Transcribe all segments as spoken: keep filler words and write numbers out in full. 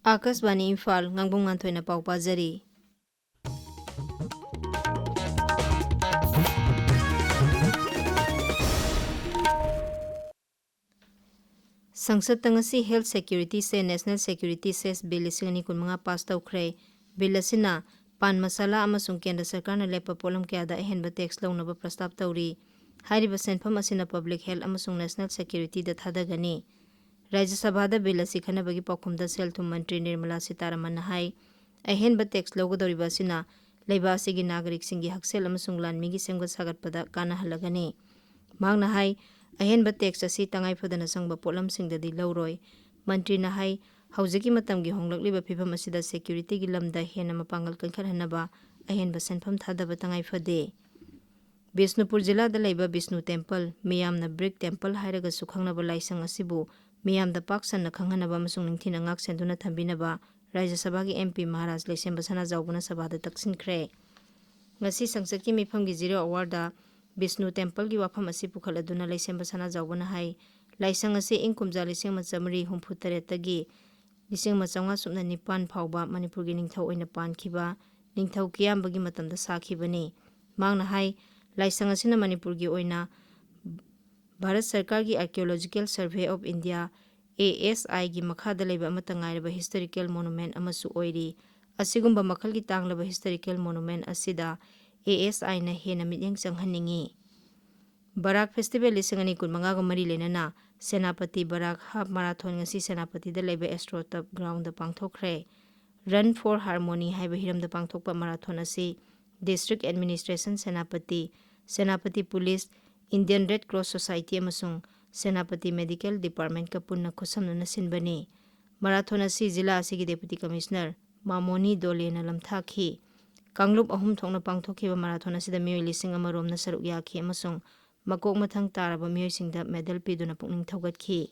ꯑꯥꯀꯥꯁꯕꯥꯅꯤ ꯏꯝꯐꯥꯜ, ꯉꯥꯡꯕꯝ ꯉꯥꯟꯊꯣꯏꯅ ꯄꯥꯎ ꯄꯥꯖꯔꯤ꯫ ꯁꯪꯁꯠꯇ ꯉꯁꯤ Health Security Cess, National Security Cess Bill ꯂꯤꯁꯤꯡ ꯑꯅꯤ ꯀꯨꯟꯃꯉꯥ ꯄꯥꯁ ꯇꯧꯈ꯭ꯔꯦ꯫ ꯕꯤꯜ ꯑꯁꯤꯅ ꯄꯥꯟ ꯃꯁꯥꯂꯥ ꯑꯃꯁꯨꯡ ꯀꯦꯟꯗ꯭ꯔ ꯁꯔꯀꯥꯔꯅ ꯂꯦꯞꯄ ꯄꯣꯠꯂꯝ ꯀꯌꯥꯗ ꯑꯍꯦꯟꯕ ꯇꯦꯛꯁ ꯂꯧꯅꯕ ꯄ꯭ꯔꯁꯇꯥꯞ ꯇꯧꯔꯤ꯫ ꯍꯥꯏꯔꯤꯕ ꯁꯦꯟꯐꯝ ꯑꯁꯤꯅ Public Health ꯑꯃꯁꯨꯡ National Security ꯗ ꯊꯥꯗꯒꯅꯤ꯫ ꯔꯥꯖ꯭ꯌ ꯁꯚꯥꯗ ꯕꯤꯜ ꯑꯁꯤ ꯈꯟꯅꯕꯒꯤ ꯄꯥꯎꯈꯨꯝꯗ ꯁꯦꯜ ꯊꯨꯝ ꯃꯟꯇ꯭ꯔꯤ ꯅꯤꯔꯃꯂꯥ ꯁꯤꯇꯥꯔꯥꯃꯟꯅ ꯍꯥꯏ, ꯑꯍꯦꯟꯕ ꯇꯦꯛꯁ ꯂꯧꯒꯗꯧꯔꯤꯕ ꯑꯁꯤꯅ ꯂꯩꯕꯥꯛ ꯑꯁꯤꯒꯤ ꯅꯥꯒꯔꯤꯛꯁꯤꯡꯒꯤ ꯍꯛꯁꯦꯜ ꯑꯃꯁꯨꯡ ꯂꯥꯟꯃꯤꯒꯤ ꯁꯦꯝꯒꯠ ꯁꯥꯒꯠꯄꯗ ꯀꯥꯟꯅꯍꯜꯂꯒꯅꯤ꯫ ꯃꯍꯥꯛꯅ ꯍꯥꯏ, ꯑꯍꯦꯟꯕ ꯇꯦꯛꯁ ꯑꯁꯤ ꯇꯉꯥꯏ ꯐꯗꯅ ꯆꯪꯕ ꯄꯣꯠꯂꯝꯁꯤꯡꯗꯗꯤ ꯂꯧꯔꯣꯏ꯫ ꯃꯟꯇ꯭ꯔꯤꯅ ꯍꯥꯏ, ꯍꯧꯖꯤꯛꯀꯤ ꯃꯇꯝꯒꯤ ꯍꯣꯡꯂꯛꯂꯤꯕ ꯐꯤꯕꯝ ꯑꯁꯤꯗ security ꯒꯤ ꯂꯝꯗ ꯍꯦꯟꯅ ꯃꯄꯥꯡꯒꯜ ꯀꯟꯈꯠꯍꯟꯅꯕ ꯑꯍꯦꯟꯕ ꯁꯦꯟꯐꯝ ꯊꯥꯗꯕ ꯇꯉꯥꯏ ꯐꯗꯦ꯫ ꯕꯤꯁꯅꯨꯄꯨꯔ ꯖꯤꯂꯥꯗ ꯂꯩꯕ ꯕꯤꯁꯅꯨ ꯇꯦꯝꯄꯜ, ꯃꯤꯌꯥꯝꯅ ꯕ꯭ꯔꯤꯛ ꯇꯦꯝꯄꯜ ꯍꯥꯏꯔꯒꯁꯨ ꯈꯪꯅꯕ ꯂꯥꯏꯁꯪ ꯑꯁꯤꯕꯨ ꯃꯤꯌꯥꯝꯗ ꯄꯥꯛ ꯁꯟꯅ ꯈꯪꯍꯟꯅꯕ ꯑꯃꯁꯨꯡ ꯅꯤꯡꯊꯤꯅ ꯉꯥꯛ ꯁꯦꯟꯗꯨꯅ ꯊꯝꯕꯤꯅꯕ ꯔꯥꯖ꯭ꯌ ꯁꯚꯥꯒꯤ ꯑꯦꯝ ꯄꯤ ꯃꯍꯥꯔꯥꯖ ꯂꯩꯁꯦꯝꯕ ꯁꯅꯥꯖꯥꯎꯕꯅ ꯁꯚꯥꯗ ꯇꯛꯁꯤꯟꯈ꯭ꯔꯦ꯫ ꯉꯁꯤ ꯁꯪꯁꯠꯀꯤ ꯃꯤꯐꯝꯒꯤ zero hour ꯗ ꯕꯤꯁꯅꯨ ꯇꯦꯝꯄꯜꯒꯤ ꯋꯥꯐꯝ ꯑꯁꯤ ꯄꯨꯈꯠꯂꯗꯨꯅ ꯂꯩꯁꯦꯝꯕ ꯁꯅꯥꯖꯥꯎꯕꯅ ꯍꯥꯏ, ꯂꯥꯏꯁꯪ ꯑꯁꯤ ꯏꯪ ꯀꯨꯝꯖꯥ ꯂꯤꯁꯤꯡ ꯑꯃ ꯆꯥꯃꯔꯤ ꯍꯨꯝꯐꯨ ꯇꯔꯦꯠꯇꯒꯤ ꯂꯤꯁꯤꯡ ꯑꯃ ꯆꯥꯝꯃꯉꯥ ꯁꯨꯞꯅ ꯅꯤꯄꯥꯟ ꯐꯥꯎꯕ ꯃꯅꯤꯄꯨꯔꯒꯤ ꯅꯤꯡꯊꯧ ꯑꯣꯏꯅ ꯄꯥꯟꯈꯤꯕ ꯅꯤꯡꯊꯧ ꯀꯤꯌꯥꯝꯕꯒꯤ ꯃꯇꯝꯗ ꯁꯥꯈꯤꯕꯅꯤ꯫ ꯃꯍꯥꯛꯅ ꯍꯥꯏ, ꯂꯥꯏꯁꯪ ꯑꯁꯤꯅ ꯃꯅꯤꯄꯨꯔꯒꯤ ꯑꯣꯏꯅ ꯚꯥꯔꯠ ꯁꯔꯀꯥꯔꯒꯤ Archaeological Survey of India, A S I ꯒꯤ ꯃꯈꯥꯗ ꯂꯩꯕ ꯑꯃꯠꯇ ꯉꯥꯏꯔꯕ historical monument ꯑꯃꯁꯨ ꯑꯣꯏꯔꯤ꯫ ꯑꯁꯤꯒꯨꯝꯕ ꯃꯈꯜꯒꯤ ꯇꯥꯡꯂꯕ historical monument ꯑꯁꯤꯗ A S I ꯅ ꯍꯦꯟꯅ ꯃꯤꯠꯌꯦꯡ ꯆꯪꯍꯟꯅꯤꯡꯏ꯫ ꯕꯔꯥꯛ ꯐꯦꯁꯇꯤꯚꯦꯜ ꯂꯤꯁꯤꯡ ꯑꯅꯤ ꯀꯨꯟꯃꯉꯥꯒ ꯃꯔꯤ ꯂꯩꯅꯅ ꯁꯦꯅꯥꯄꯇꯤ ꯕꯔꯥꯛ ꯍꯥꯐ ꯃꯥꯔꯥꯊꯣꯟ ꯉꯁꯤ ꯁꯦꯅꯥꯄꯇꯤꯗ ꯂꯩꯕ ꯑꯦꯁꯇ꯭ꯔꯣ ꯇꯔꯐ ꯒ꯭ꯔꯥꯎꯟꯗ ꯄꯥꯡꯊꯣꯛꯈ꯭ꯔꯦ꯫ Run for Harmony ꯍꯥꯏꯕ ꯍꯤꯔꯝꯗ ꯄꯥꯡꯊꯣꯛꯄ ꯃꯥꯔꯥꯊꯣꯟ ꯑꯁꯤ district administration Senapati, Senapati police, Indian red cross society ꯑꯃꯁꯨꯡ ꯁꯦꯅꯥꯄꯇꯤ ꯃꯦꯗꯤꯀꯦꯜ ꯗꯤꯄꯥꯔꯠꯃꯦꯟꯠꯀ ꯄꯨꯟꯅ ꯈꯨꯠꯁꯝꯅꯅ ꯁꯤꯟꯕꯅꯤ꯫ ꯃꯥꯔꯥꯊꯣꯟ ꯑꯁꯤ ꯖꯤꯂꯥ ꯑꯁꯤꯒꯤ ꯗꯦꯄꯨꯇꯤ ꯀꯃꯤꯁꯅꯔ ꯃꯥꯃꯣꯅꯤ ꯗꯣꯂꯦꯅ ꯂꯝꯊꯥꯈꯤ꯫ ꯀꯥꯡꯂꯨꯞ ꯑꯍꯨꯝ ꯊꯣꯛꯅ ꯄꯥꯡꯊꯣꯛꯈꯤꯕ ꯃꯥꯔꯥꯊꯣꯟ ꯑꯁꯤꯗ ꯃꯤꯑꯣꯏ ꯂꯤꯁꯤꯡ ꯑꯃ ꯔꯣꯝꯅ ꯁꯔꯨꯛ ꯌꯥꯈꯤ ꯑꯃꯁꯨꯡ ꯃꯀꯣꯛ ꯃꯊꯪ ꯇꯥꯔꯕ ꯃꯤꯑꯣꯏꯁꯤꯡꯗ ꯃꯦꯗꯜ ꯄꯤꯗꯨꯅ ꯄꯨꯛꯅꯤꯡ ꯊꯧꯒꯠꯈꯤ꯫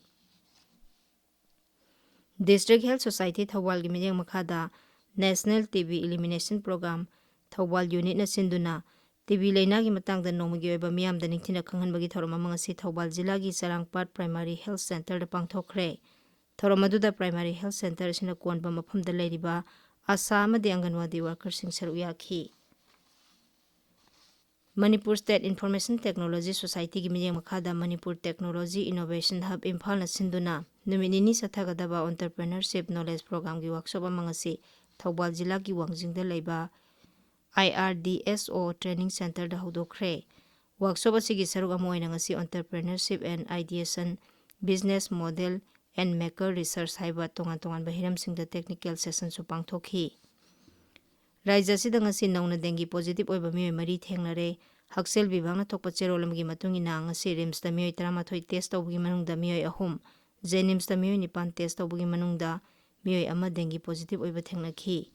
District Health Society ꯊꯧꯕꯥꯜꯒꯤ ꯃꯤꯠꯌꯦꯡ ꯃꯈꯥꯗ National T B Elimination Program Thoubal ꯌꯨꯅꯤꯠꯅ ꯁꯤꯟꯗꯨꯅ ꯇꯤ ꯕꯤ ꯂꯥꯏꯅꯥꯒꯤ ꯃꯇꯥꯡꯗ ꯅꯣꯡꯃꯒꯤ ꯑꯣꯏꯕ ꯃꯤꯌꯥꯝꯗ ꯅꯤꯡꯊꯤꯅ ꯈꯪꯍꯟꯕꯒꯤ ꯊꯧꯔꯝ ꯑꯃ ꯉꯁꯤ ꯊꯧꯕꯥꯜ ꯖꯤꯂꯥꯒꯤ ꯆꯔꯥꯡꯄꯥꯠ ꯄ꯭ꯔꯥꯏꯃꯥꯔꯤ ꯍꯦꯜꯊ ꯁꯦꯟꯇꯔꯗ ꯄꯥꯡꯊꯣꯛꯈ꯭ꯔꯦ꯫ ꯊꯧꯔꯝ ꯑꯗꯨꯗ Primary Health Centre ꯑꯁꯤꯅ ꯀꯣꯟꯕ ꯃꯐꯝꯗ ꯂꯩꯔꯤꯕ ꯑꯁꯥ ꯑꯃꯗꯤ ꯑꯪꯒꯟꯋꯥꯗꯤ workerꯁꯤꯡ ꯁꯔꯨꯛ ꯌꯥꯈꯤ꯫ ꯃꯅꯤꯄꯨꯔ State Information Technology Societyꯒꯤ ꯃꯤꯠꯌꯦꯡ ꯃꯈꯥꯗ Manipur Technology Innovation Hub ꯏꯝꯐꯥꯜꯅ ꯁꯤꯟꯗꯨꯅ ꯅꯨꯃꯤꯠ ꯅꯤꯅꯤ ꯆꯠꯊꯒꯗꯕ Entrepreneurship Knowledge Programꯒꯤ workshop ꯑꯃ ꯉꯁꯤ ꯊꯧꯕꯥꯜ ꯖꯤꯂꯥꯒꯤ ꯋꯥꯡꯖꯤꯡꯗ ꯂꯩꯕ I R D S O Training Centreꯗ ꯍꯧꯗꯣꯛꯈ꯭ꯔꯦ꯫ Workshop ꯑꯁꯤꯒꯤ ꯁꯔꯨꯛ ꯑꯃ ꯑꯣꯏꯅ ꯉꯁꯤ Entrepreneurship and Ideation, Business Model and Maker Research ꯍꯥꯏꯕ ꯇꯣꯉꯥꯟ ꯇꯣꯉꯥꯟꯕ ꯍꯤꯔꯝꯁꯤꯡꯗ technical sessionꯁꯨ ꯄꯥꯡꯊꯣꯛꯈꯤ꯫ ꯔꯥꯖ꯭ꯌ ꯑꯁꯤꯗ ꯉꯁꯤ ꯅꯧꯅ dengue positive ꯑꯣꯏꯕ ꯃꯤꯑꯣꯏ ꯃꯔꯤ ꯊꯦꯡꯅꯔꯦ꯫ ꯍꯛꯁꯦꯜ ꯕꯤꯚꯥꯒꯅ ꯊꯣꯛꯄ ꯆꯦꯔꯣꯜ ꯑꯃꯒꯤ ꯃꯇꯨꯡ ꯏꯟꯅ, ꯉꯁꯤ RIMSꯇ ꯃꯤꯑꯣꯏ ꯇꯔꯥꯃꯥꯊꯣꯏ test ꯇꯧꯕꯒꯤ ꯃꯅꯨꯡꯗ ꯃꯤꯑꯣꯏ ꯑꯍꯨꯝ, JNIMSꯇ ꯃꯤꯑꯣꯏ ꯅꯤꯄꯥꯟ test ꯇꯧꯕꯒꯤ ꯃꯅꯨꯡꯗ ꯃꯤꯑꯣꯏ ꯑꯃ dengue positive ꯑꯣꯏꯕ ꯊꯦꯡꯅꯈꯤ꯫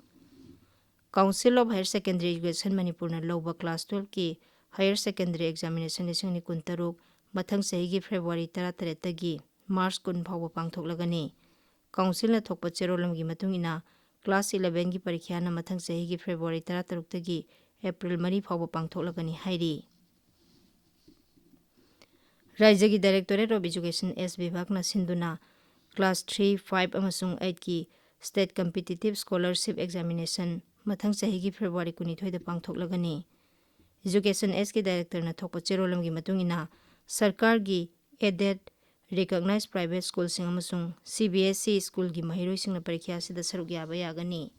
Council of Higher Secondary Education ꯃꯅꯤꯄꯨꯔꯅ ꯂꯧꯕ class twelveꯀꯤ higher secondary examination ꯂꯤꯁꯤꯡ ꯑꯅꯤ ꯀꯨꯟꯇꯔꯨꯛ ꯃꯊꯪ ꯆꯍꯤꯒꯤ February ꯇꯔꯥꯇꯔꯦꯠꯇꯒꯤ March ꯀꯨꯟ ꯐꯥꯎꯕ ꯄꯥꯡꯊꯣꯛꯂꯒꯅꯤ꯫ Councilꯅ ꯊꯣꯛꯄ ꯆꯦꯔꯣꯜ ꯑꯃꯒꯤ ꯃꯇꯨꯡ ꯏꯟꯅ, class elevenꯒꯤ ꯄꯔꯤꯈ꯭ꯌꯥꯅ ꯃꯊꯪ ꯆꯍꯤꯒꯤ February ꯇꯔꯥꯇꯔꯨꯛꯇꯒꯤ April ꯃꯔꯤ ꯐꯥꯎꯕ ꯄꯥꯡꯊꯣꯛꯂꯒꯅꯤ ꯍꯥꯏꯔꯤ꯫ ꯔꯥꯖ꯭ꯌꯒꯤ Directorate of Education S ꯕꯤꯚꯥꯒꯅ ꯁꯤꯟꯗꯨꯅ class three, five ꯑꯃꯁꯨꯡ eightꯀꯤ State Competitive Scholarship Examination ꯃꯊꯪ ꯆꯍꯤꯒꯤ February ꯀꯨꯟꯅꯤꯊꯣꯏꯗ ꯄꯥꯡꯊꯣꯛꯂꯒꯅꯤ꯫ Education Sꯀꯤ Directorꯅ ꯊꯣꯛꯄ ꯆꯦꯔꯣꯜ ꯑꯃꯒꯤ ꯃꯇꯨꯡ ꯏꯟꯅ, ꯁꯔꯀꯥꯔꯒꯤ aided, recognized private schoolꯁꯤꯡ ꯑꯃꯁꯨꯡ C B S E schoolꯒꯤ ꯃꯍꯩꯔꯣꯏꯁꯤꯡꯅ ꯄꯔꯤꯈ꯭ꯌꯥ ꯑꯁꯤꯗ ꯁꯔꯨꯛ ꯌꯥꯕ ꯌꯥꯒꯅꯤ꯫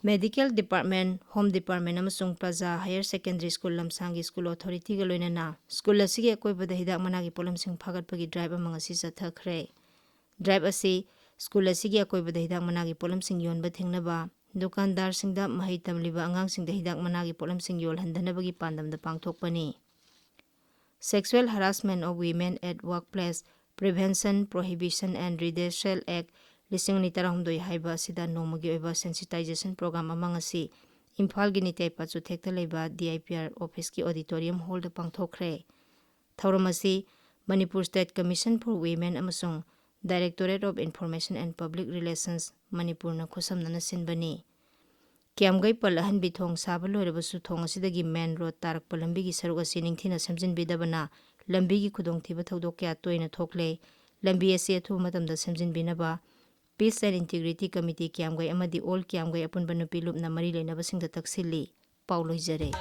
Medical Department, Home Department ꯑꯃꯁꯨꯡ ꯄ꯭ꯔꯖꯥ Higher Secondary School ꯂꯝꯁꯥꯡꯒꯤ school authorityꯒ ꯂꯣꯏꯅꯅ school ꯑꯁꯤꯒꯤ ꯑꯀꯣꯏꯕꯗ ꯍꯤꯗꯥꯛ ꯃꯅꯥꯒꯤ ꯄꯣꯠꯂꯝꯁꯤꯡ ꯐꯥꯒꯠꯄꯒꯤ drive ꯑꯃ ꯉꯁꯤ ꯆꯠꯊꯈ꯭ꯔꯦ꯫ Drive ꯑꯁꯤ school ꯑꯁꯤꯒꯤ ꯑꯀꯣꯏꯕꯗ ꯍꯤꯗꯥꯛ ꯃꯅꯥꯒꯤ ꯄꯣꯠꯂꯝꯁꯤꯡ ꯌꯣꯟꯕ ꯊꯤꯡꯅꯕ, ꯗꯨꯀꯥꯟꯗꯥꯔꯁꯤꯡꯗ ꯃꯍꯩ ꯇꯝꯂꯤꯕ ꯑꯉꯥꯡꯁꯤꯡꯗ ꯍꯤꯗꯥꯛ ꯃꯅꯥꯒꯤ ꯄꯣꯠꯂꯝꯁꯤꯡ ꯌꯣꯜꯍꯟꯗꯅꯕꯒꯤ ꯄꯥꯟꯗꯝꯗ ꯄꯥꯡꯊꯣꯛꯄꯅꯤ꯫ Sexual Harassment of Women at Workplace Prevention, Prohibition and Redressal Act ꯂꯤꯁꯤꯡ ꯑꯅꯤ ꯇꯔꯥꯍꯨꯝꯗꯣꯏ ꯍꯥꯏꯕ ꯑꯁꯤꯗ ꯅꯣꯡꯃꯒꯤ ꯑꯣꯏꯕ sensitization program ꯑꯃ ꯉꯁꯤ ꯏꯝꯐꯥꯜꯒꯤ ꯅꯤꯇꯩ ꯄꯥꯆꯨꯊꯦꯛꯇ ꯂꯩꯕ D I P R officeꯀꯤ auditorium hallꯗ ꯄꯥꯡꯊꯣꯛꯈ꯭ꯔꯦ꯫ ꯊꯧꯔꯝ ꯑꯁꯤ Manipur State Commission for Women ꯑꯃꯁꯨꯡ Directorate of Information and Public Relations, ꯃꯅꯤꯄꯨꯔꯅ ꯈꯨꯠꯁꯝꯅꯅ ꯁꯤꯟꯕꯅꯤ꯫ ꯀꯤꯌꯥꯝꯒꯩ ꯄꯜ ꯑꯍꯟꯕꯤ ꯊꯣꯡ ꯁꯥꯕ ꯂꯣꯏꯔꯕꯁꯨ, ꯊꯣꯡ ꯑꯁꯤꯗꯒꯤ main road ꯇꯥꯔꯛꯄ ꯂꯝꯕꯤꯒꯤ ꯁꯔꯨꯛ ꯑꯁꯤ ꯅꯤꯡꯊꯤꯅ ꯁꯦꯝꯖꯤꯟꯕꯤꯗꯕꯅ ꯂꯝꯕꯤꯒꯤ ꯈꯨꯗꯣꯡꯊꯤꯕ ꯊꯧꯗꯣꯛ ꯀꯌꯥ ꯇꯣꯏꯅ ꯊꯣꯛꯂꯦ꯫ ꯂꯝꯕꯤ ꯑꯁꯤ ꯑꯊꯨꯕ ꯃꯇꯝꯗ ꯁꯦꯝꯖꯤꯟꯕꯤꯅꯕ Peace and Integrity Committee ꯀꯤꯌꯥꯝꯒꯩ ꯑꯃꯗꯤ All ꯀꯤꯌꯥꯝꯒꯩ ꯑꯄꯨꯟꯕ ꯅꯨꯄꯤ ꯂꯨꯞꯅ ꯃꯔꯤ ꯂꯩꯅꯕꯁꯤꯡꯗ ꯇꯛꯁꯤꯜꯂꯤ꯫ ꯄꯥꯎ ꯂꯣꯏꯖꯔꯦ꯫